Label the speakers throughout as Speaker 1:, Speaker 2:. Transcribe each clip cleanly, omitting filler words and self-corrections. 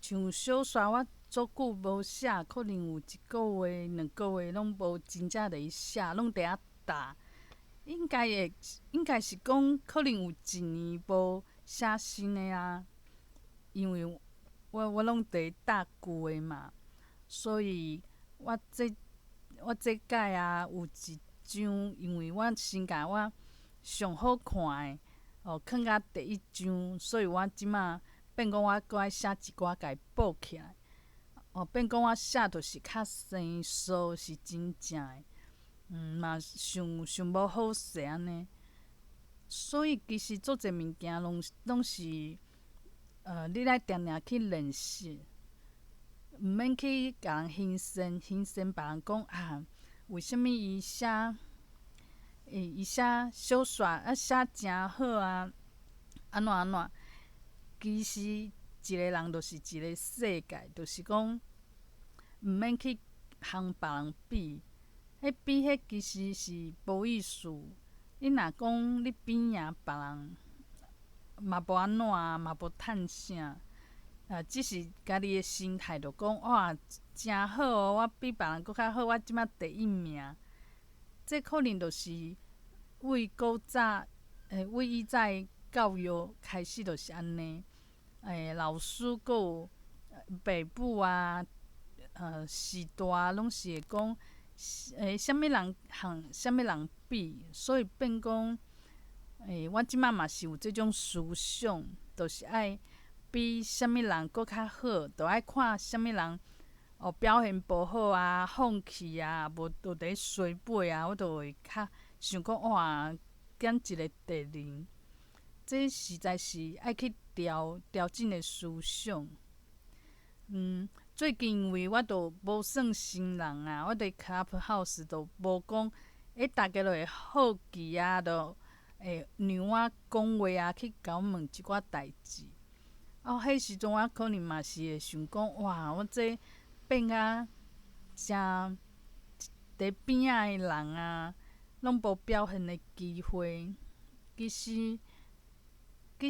Speaker 1: 像小說我足久無寫，可能有一個月、2個月攏無真正佇寫，攏佇遐打。應該會，應該是講可能有一年無寫新的啊，因為我攏佇打舊的嘛，所以我這擺啊有一張，因為我先共我上好看的，哦，囥甲第一張，所以我這馬變講我閣愛寫一寡，共伊補起來。哦，變講我寫就是較生疏，是真正的，嘛想想無好勢按呢。所以其實足濟物件攏是，你愛定定去練習，毋免去共人欣羨，欣羨別人講啊，為啥物伊寫，伊寫小說啊寫誠好啊，按怎按怎？其實一個人就是一個世界，就是講毋免去和別人比，彼比彼其實是無意思。你若講你比贏別人，嘛無按怎啊，嘛無趁啥。啊，只是家己的心態就講哇，誠好哦，我比別人閣較好，我這馬第一名。這可能就是為古早，為以早教育開始就是按呢。老師閣有爸母啊，時代攏是會講，啥物人和啥物人比，所以變講，我這馬嘛是有這種思想，就是愛比啥物人閣較好，就愛看啥物人哦表現無好啊，放棄啊，無就佇咧衰尾啊，我就會較想講哇，減一個敵人，這實在是愛去調調整的思想。最近因為我都無算新人啊，我佇 Clubhouse 都無講，逐家都會好奇啊，就會讓我講話啊，去共我問一寡代誌。啊，彼時陣我可能嘛是會想講，哇，我這變甲誠佇邊仔的人啊，攏無表現的機會。其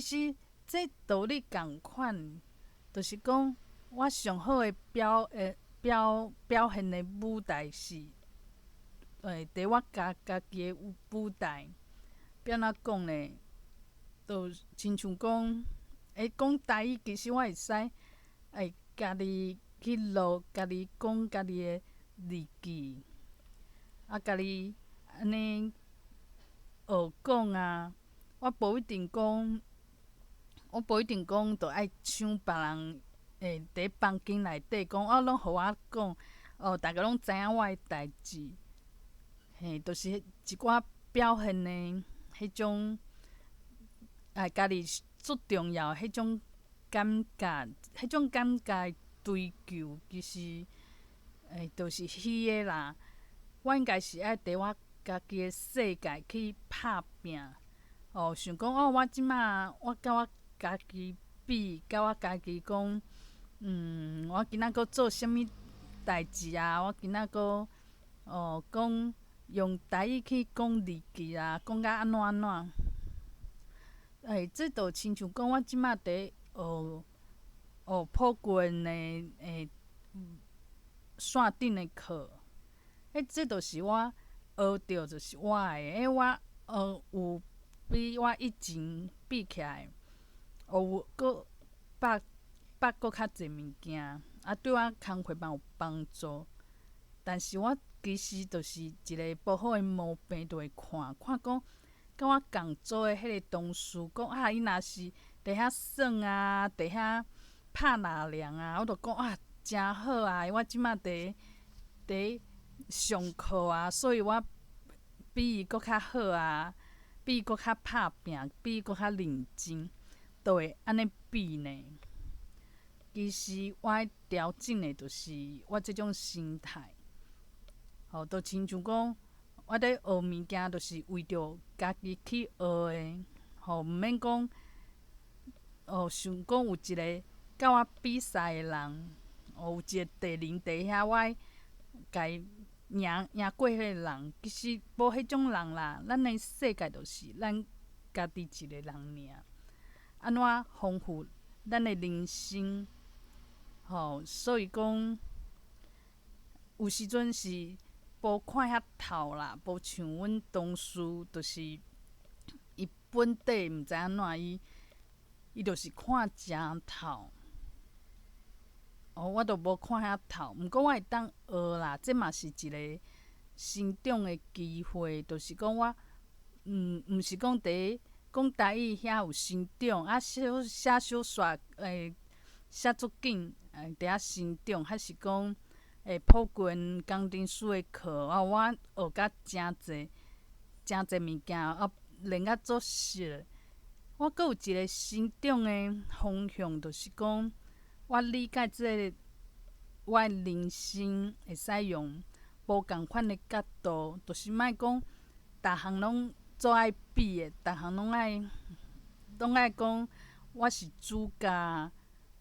Speaker 1: 實這道理仝款，就是講我上好的表現的舞台是，佇我家己的舞台。欲按怎講呢？就親像講，講台語，其實我會使家己去錄，家己講家己的日記，啊，家己按呢學講啊。我無一定講，著愛搶別人佇房間內底講，啊，攏予我講，哦，逐家攏知影我的代誌，嘿，就是一寡表現的彼種，家己足重要彼種感覺，彼種感覺追求，其實，就是虛的啦。我應該是愛佇我家己的世界去拍拚，哦，想講哦，我這馬我佮我家己比，佮我家己講，我今仔閣做啥物代誌啊？我今仔閣哦講用台語去講日記啊，講甲按怎按怎？這就親像講，我這馬佇學學普軍的線頂的課，這就是我學著就是我的，我有比我以前比起來，有閣捌捌閣較濟物件，啊，對我工課嘛有幫助。但是我其實就是一個無好的毛病，就會看看講，佮我仝組的彼個同事講啊，伊若是佇遐耍啊，佇遐拍納涼啊，我就講啊，誠好啊！我這馬佇上課啊，所以我比伊閣較好啊，比伊閣較拍拚，比伊閣較認真，就會按呢比呢。其實我愛調整的，就是我這種心態。吼，就親像講，我佇學物件，就是為著家己去學的，吼，毋免講，哦，想講有一個佮我比賽的人，哦，有一個敵人佇遐，我愛共伊贏過彼個人，其實無彼種人啦。咱的世界就是咱家己一個人爾，按怎豐富咱的人生？吼，所以講有時陣是無看遐透啦，無像阮同事，就是伊本底毋知按怎，伊就是看誠透。哦，我都無看遐透，毋過我會當學啦，這嘛是一個成長的機會，就是講我，毋是講佇講台語遐有成長，啊小寫小說寫足緊，佇遐成長，還是講普群工程師的課啊，我學甲誠濟誠濟物件，啊練甲足熟。我閣有一個成長的方向，就是講我理解這個我的人生會使用無仝款的角度，就是莫講逐項攏做愛比的，逐項攏愛講我是主角，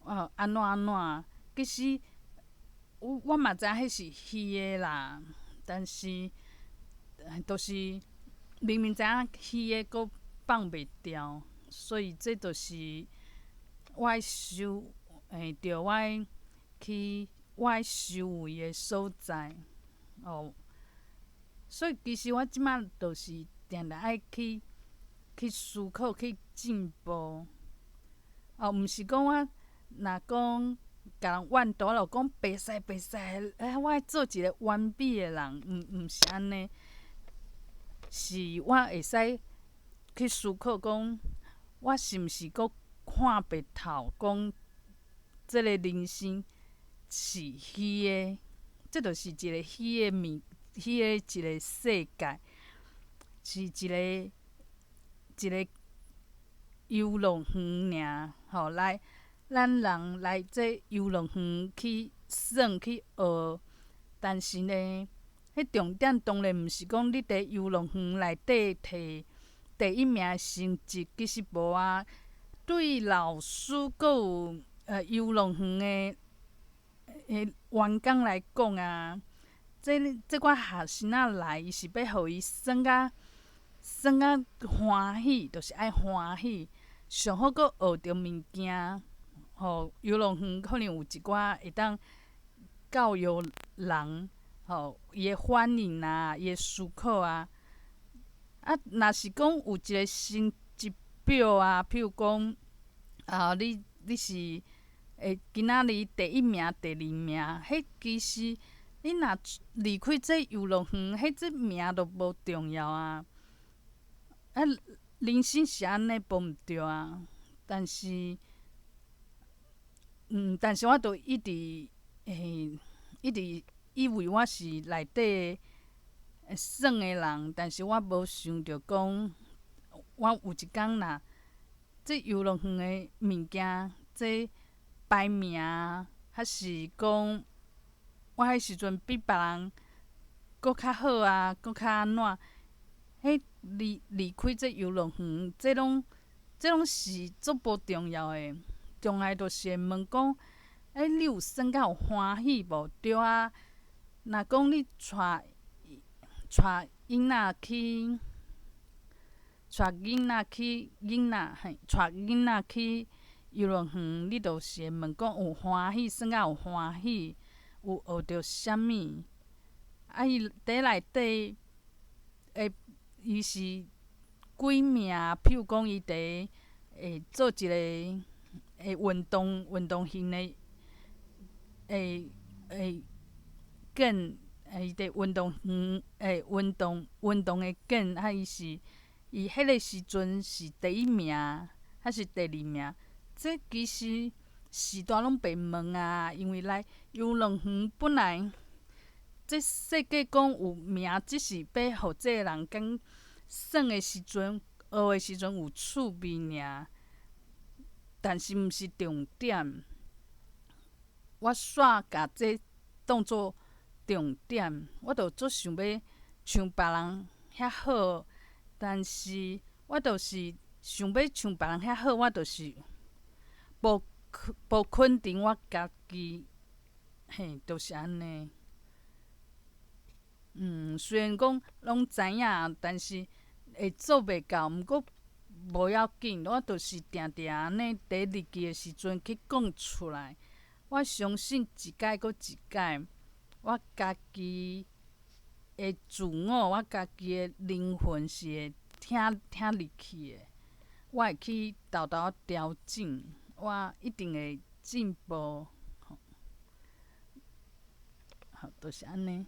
Speaker 1: 按怎按怎。其實我嘛知影彼是虛的啦，但是就是明明知影虛的，閣放袂牢，所以這就是我愛修，對，我愛去我愛修為的所在，哦。所以其實我這馬就是定定愛去思考、去進步。哦，毋是講我若講共人怨妒，我就講袂使袂使，我愛做一個完美的人，毋是按呢，是我會使去思考講，我是毋是閣看袂透，講這個人生是虛的，這就是一個虛的物，虛的一個世界，是一個遊樂園爾，吼，來咱人來這遊樂園去耍去學，但是呢，彼重點當然毋是講你佇遊樂園內底摕第一名的成績，其實無啊。對老師閣有遊樂園的員工來講啊，這寡學生仔來，伊是欲予伊耍甲耍甲歡喜，就是愛歡喜，上好閣學著物件。吼，遊樂園可能有一寡會當教育人，吼，伊的反應啊，伊的思考啊。啊，若是講有一個成績表啊，譬如講，啊，你是今仔日第一名、第二名，彼其實你若離開這遊樂園，彼這名都無重要啊。啊，人生是按呢，無毋對啊。但是我都一直以為我是內底耍的人，但是我無想著講，我有一工若這遊樂園的物件，這排名，還是講我彼時陣比別人閣較好啊，閣較按怎？彼離開這遊樂園，這攏是足無重要的。重要就是會問講，你有耍甲有歡喜無？對啊，若講你帶囡仔去嘿，帶囡仔去遊樂園，你就是會問講有歡喜，耍甲有歡喜，有學著啥物？啊，伊佇內底，伊是幾名？譬如講，伊佇做一個運動型的，梗，伊佇運動園運動的梗，啊，伊是伊彼個時陣是第一名，還是第二名？這其實序大攏袂問啊，因為來遊樂園本來這設計講有名，只是欲予這个人講耍的時陣、學的時陣有趣味爾，但是毋是重點。我煞共這當做重點，我就足想欲像別人遐好，但是我就是想欲像別人遐好，我就是無肯定我家己，嘿，就是按呢。雖然講攏知影，但是會做袂到，毋過無要緊，我就是定定按呢佇日記的時陣去講出來。我相信一擺閣一擺，我家己的自我，我家己的靈魂是會挺挺入去的。我會去沓沓仔調整，我一定會進步。好，就是按呢。